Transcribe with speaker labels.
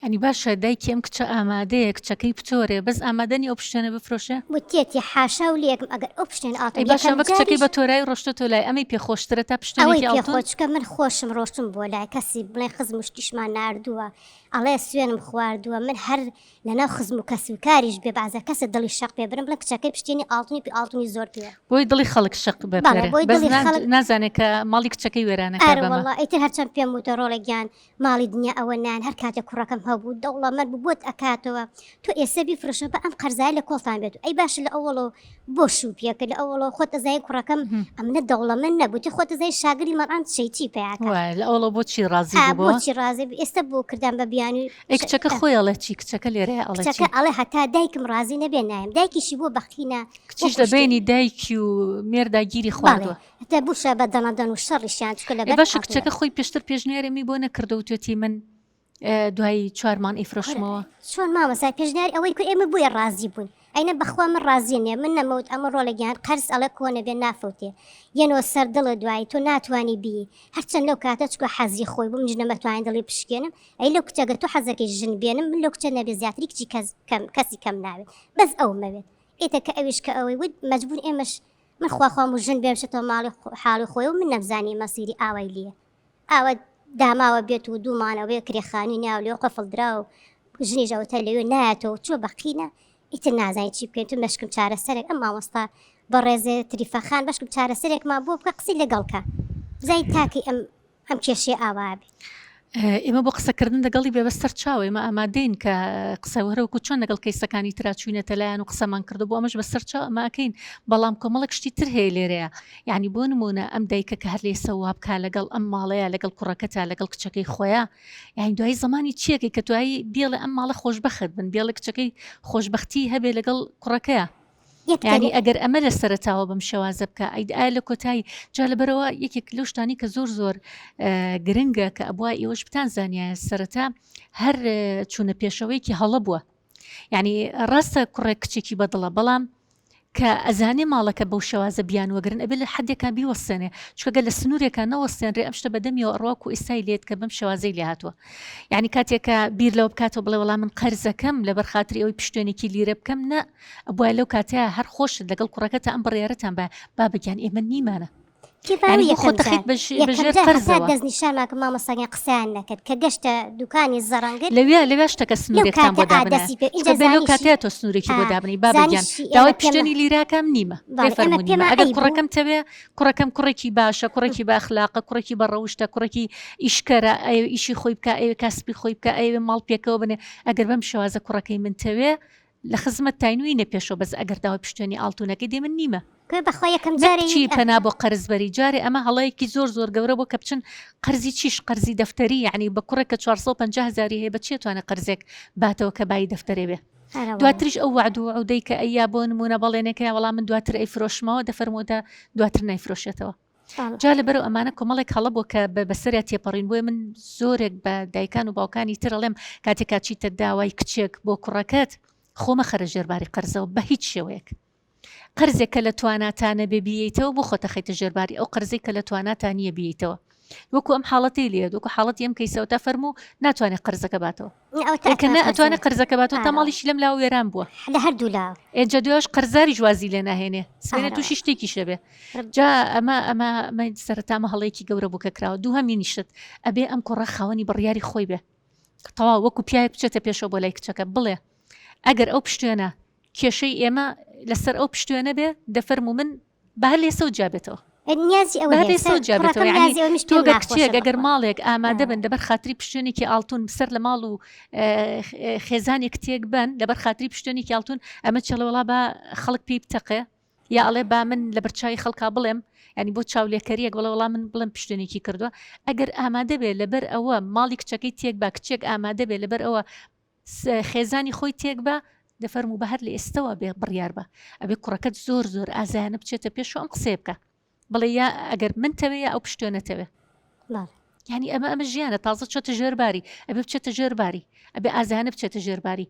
Speaker 1: یانی باشە دایکی ئەم کچە ئامادەیە کچەکەی بچۆرێ بەس ئامادە نیە ئەو پشتێنە بفرۆشێ؟
Speaker 2: وتیەتی حاشا و لێکم ئەگەر ئەو پشتێنە
Speaker 1: ئاڵتون ئەی باشە ئەمە کچەکەی بە تۆرای ڕۆشتۆتۆ لای ئەمەی پێ خۆشترە تا
Speaker 2: پشتێنێکی ئاڵتون؟ ئەوەی پێ خۆش چونکە من خۆشم ڕۆشتم بۆ لای کەسی بڵێ خزم و شتیشمان ناردووە ئەڵێ سوێنم خواردووە من هەر لەناو خزم و کەس و کاریش بێ بەعزە کەسە دڵی شەق پێ برم بڵێ کچەکەی پشتێنی ئاڵتونی پێ ئاڵتونی زۆر پێ
Speaker 1: بۆی دڵی خەڵک شەق بە
Speaker 2: بەڵێ بۆی
Speaker 1: بەس دڵی خەڵک نازانێ کە ماڵی کچەکەی وێرانەکە
Speaker 2: ئەرە بەمە وەڵا ئیتر هەرچەند پێم وتە ڕۆڵە گیان ماڵی دنیا ئەوە نان هەر کاتێک کوڕەکەم هەبوو دەوڵەمەند بوو بۆت ئەکاتەوە تۆ ئێسە بیفرۆشە بە ئەم قەرزایە لە کۆڵتان بێت ئەی باشە لە ئەوەڵەوە بۆ شوو پێکرد لە ئەوەڵەوە خۆت ئەزای کوڕەکەم ئەمنە دەوڵەمەند نەبوو تۆ خۆت ئەزای شاگری مەڵان چی چی پێیاکە
Speaker 1: وایە لە ئەوەڵەوە بۆچی ڕازی بوو بۆ
Speaker 2: بۆچی ڕازی بوو ئێستا بۆ کردان بە بیانوی
Speaker 1: ئەی کچەکە خۆی ئەڵێ چی کچەکە لێرەیە ئەڵێ
Speaker 2: چی کچەکە ئەڵێ هەتا دایکم ڕازی نەبێ نایم دایکیشی بووە بەقینە
Speaker 1: کچیش لە بەینی دایکی و مێردا گیری خواردووە
Speaker 2: بەڵێ بووشە بە دەنەدەن و شەڕیشیان چونکە
Speaker 1: لەبەر باشە کچەکە خۆی پێشتر پێشنیاری ئەمی بۆ نەکردووە وتوێتی من دوای چوار مانگ ئەیفرۆشمەوە.
Speaker 2: چۆن مامۆستا پێشنیاری ئەوەی کرد ئێمە بۆیە ڕازی بووین ئەینە بەخوا من ڕازی نیە من نەمەوت ئەمە ڕۆڵە گیان قەرز ئەڵێ کۆنە بێ نافەوتێ یەنەوە سەر دڵت دوایی تۆ ناتوانی بی هەرچەند لەو کاتە چکە حەزی خۆی بوو منیش نەمەتوانی دڵی بشکێنم ئەی لەو کچە گەر تۆ حەزەکەی ژن بێنم من لەو کچە نەبێ زیاتری کچی کەس کەم کەسی کەم ناوێت بەس ئەو مەوێت ئێتە کە ئەویش کە ئەوەی وت مەجبور ئێمەش من خوا خۆم و ژن بێم شتەوە ماڵی حاڵی خۆی و من نەمزانی مەسیری ئاوای لیە ئاوا داماوە بێت و دوومانەوەێ کرێ خانووی ناو لێ قفڵ درا و ژنیش ئەوەتا لەوێ نایەتەوە چووە بەقینە ئیتر نازانین چی بکەین تو مەشکم چارەسەرێک ئەم مامۆستا بەڕێزێ تریفە خان بەشکم چارەسەرێکمان بۆ بکە قسەی لەگەڵ کە بزانین تاکەی ئەم ئەم کێشەیە ئاوا بێ.
Speaker 1: ئێمە بۆ قسەکردن لەگەڵی بێ بەسەر چاو ئێمە ئامادەین کە قسە هەروەکو چۆن لەگەڵ کەیسەکانی ترا چوینەتە لایان و قسەمان کردو بۆ ئەمەش بەسەر چاو ئەمە ئەکەین بەڵام کۆمەڵێک شتی تر هەیە لێرەیە یعنی بۆ نمونە ئەم دایکە کە هەر لێسە وا بکا لەگەڵ ئەم ماڵەیە لەگەڵ کوڕەکەتا لەگەڵ کچەکەی خۆیا یعنی دوایی زمانی چیەکەی کە دوایی بێڵێ ئەم ماڵە خۆشبەخت بن بێڵێ کچەکەی خۆشبەختی هەبێ لەگەڵ کوڕەکەیا یانی ئەگەر ئەمە لە سەرەتاوە بەم شێوازە بکە ئەی ئایا لە کۆتایی جا لەبەرەوە یەکێک لەو شتانی کە زۆر زۆر گرنگە کە ئەبوا ئێوەش بتان زانایە سەرەتا هەر چوونە پێشەوەیەکی هەڵە بووە یعنی ڕاستە کوڕێک کچێکی بەدڵە بەڵام کە ئەزانێ ماڵەکە بەو شێوازە بیان وەگرن ئەبێ لە حدێکا بیوەستێنێ چونکە لە سنوورێکا نەوەستێنرێ ئەم شتە بەدەمیەوە ئەڕوا و ئێستای لێت کە بەم شێوازەی لێ هاتووە یعنی کاتێکە بیر لەوە بکاتەوە بڵێ وەڵام من قەرزەکەم لەبەر خاتری ئەوەی پشتێنێکی لیرە بکەم نە ئەبوایە لەو کاتەیا هەر خۆشت لەگەڵ کوڕەکەتا ئەم بڕیارەتان بایە بابە گیان ئێمە نیمانە
Speaker 2: یانی بۆ خۆت دەخەیت بە ژێر قەرزەوە. دەستنیشانمان کرد مامۆستا گیان قسەیان نەکرد کە گەشتە دوکانی زەڕەنگر
Speaker 1: لەوێ لەوێ شتەکە سنوورێکتان بۆ دابنایە چونکە بێ لەو کاتەیا تۆ سنوورێکی بۆ دابنێی بابە گیان داوای پشتێنی لیراکەم نیمە پێ فەرموو نیمە ئەگەر کوڕەکەم تەوێ کوڕەکەم کوڕێکی باشە کوڕێکی بە ئەخلاقە کوڕێکی بە ڕەوشتە کوڕێکی ئیشکەرە ئەیەوێ ئیشی خۆی بکا ئەیەوێ کاسپی خۆی بکا ئەیەوێ ماڵ پێکەوە بنێ ئەگەر بەم شێوازە کوڕەکەی من تەوێ لە خزمەت تاینوینە پێشەوە بەس ئەگەر داوای پشتێنی ئاڵتونەکەی دێ من نیمە.
Speaker 2: کورە بەخوا یەکەم
Speaker 1: نەک جارێ بچی پەنا بۆ قەرز بەری جارێ ئەمە هەڵەیەکی زۆر زۆر گەورە بوو کە بچن قەرزی چیش قەرزی دەفتەری یەعنی بە کوڕێک کە 450 هەزاری هەیە بە چی ئەتوانێ قەرزێک باتەوە کە بایی دەفتەرێ بێ ئەرە وەڵا. دواتریش ئەو وەعد و وعودەی کە ئەیا بۆ نموونە بەڵێنێکەیە وەڵا من دواتر ئەیفرۆشمەوە دەفەرموو دە دواتر نایفرۆشێتەوە. جا لەبەرو ئەمانە کۆمەڵێک هەڵە بووە کە بە بەسەریا تێپەڕین بۆیە من زۆرێک بە دایکان و باوکانی تر ئەڵێم کاتێک کاچیتە داوای کچێک بۆ کوڕەکەت خۆ مەخەرە ژێرباری قەرزەوە بە هیچ شێوەیەک قەرزێک کە لە تواناتا نەبێ بیەیتەوە بۆ خۆتە خەیتە ژێرباری ئەو قەرزێک کە لە تواناتا نییە بیەیتەوە وەکو ئەم حاڵەتەی لێ وەکو حاڵەتی ئەم کەیسەوە تا فەرموو ناتوانێت قەرزەکە باتەوە کە نە ئەتوانێت قەرزەکە باتەوە تا ماڵیشی لەم لاوە وێران بووە
Speaker 2: لە هەردوو لاوە
Speaker 1: ئێجا دوایش قەرزاریش وازی لێ ناهێنێ سبەینێ تووشی شتێکیش ئەبێ جا ئەمە ئەمە ئەمە سەرەتا ئەمە هەڵەیەکی گەورە بوو کە کراوە دووهەمینیشت ئەبێ ئەم کوڕە خاوەنی بڕیاری خۆی بێ تەواو وەکو پیاوێک بچێتە پێشەوە بۆ لای کچەکە بڵێ ئەگەر ئەو پشتێنە کێشەی ئێمە لەسەر ئەو پشتێنە بێ دەفەرموو من با هەر لێسەوت جیا بێتەوە.
Speaker 2: نیازی ئەوە
Speaker 1: با هەر لێسەوت جیا بێتەوە یعنی تۆ گەر کچێک ئەگەر ماڵێک ئامادە بن لەبەر خاتری پشتێنێکی ئاڵتون سەر لە ماڵ و خێزانێک تێک بەن لەبەر خاتری پشتێنێکی ئاڵتون ئەمە چێڵێ وەڵا با خەڵک پێی بتەقێ یا ئەڵێ با من لەبەر چاوی خەڵکا بڵێم ینی بۆ چاولێکەریەک بڵێ وەڵا من بڵێم پشتێنێکی کردووە ئەگەر ئامادە بێ لەبەر ئەوە ماڵی کچەکەی تێک با کچێک ئامادە بێ لەبەر ئەوە خێزانی خۆی تێک بە دەفەرموو بە هەر لە ئێستەوە بێ بڕیار بە ئەبێ کوڕەکەت زۆر زۆر ئازایانە بچێتە پێش و ئەم قسەیە بکە بڵێ یا ئەگەر من تەوێ یا ئەو پشتێنە تەوێ یعنی ئەمە ئەمە ژیانە تازە چۆتە ژێرباری ئەبێ بچێتە ژێرباری ئەبێ ئازایانە بچێتە ژێرباری.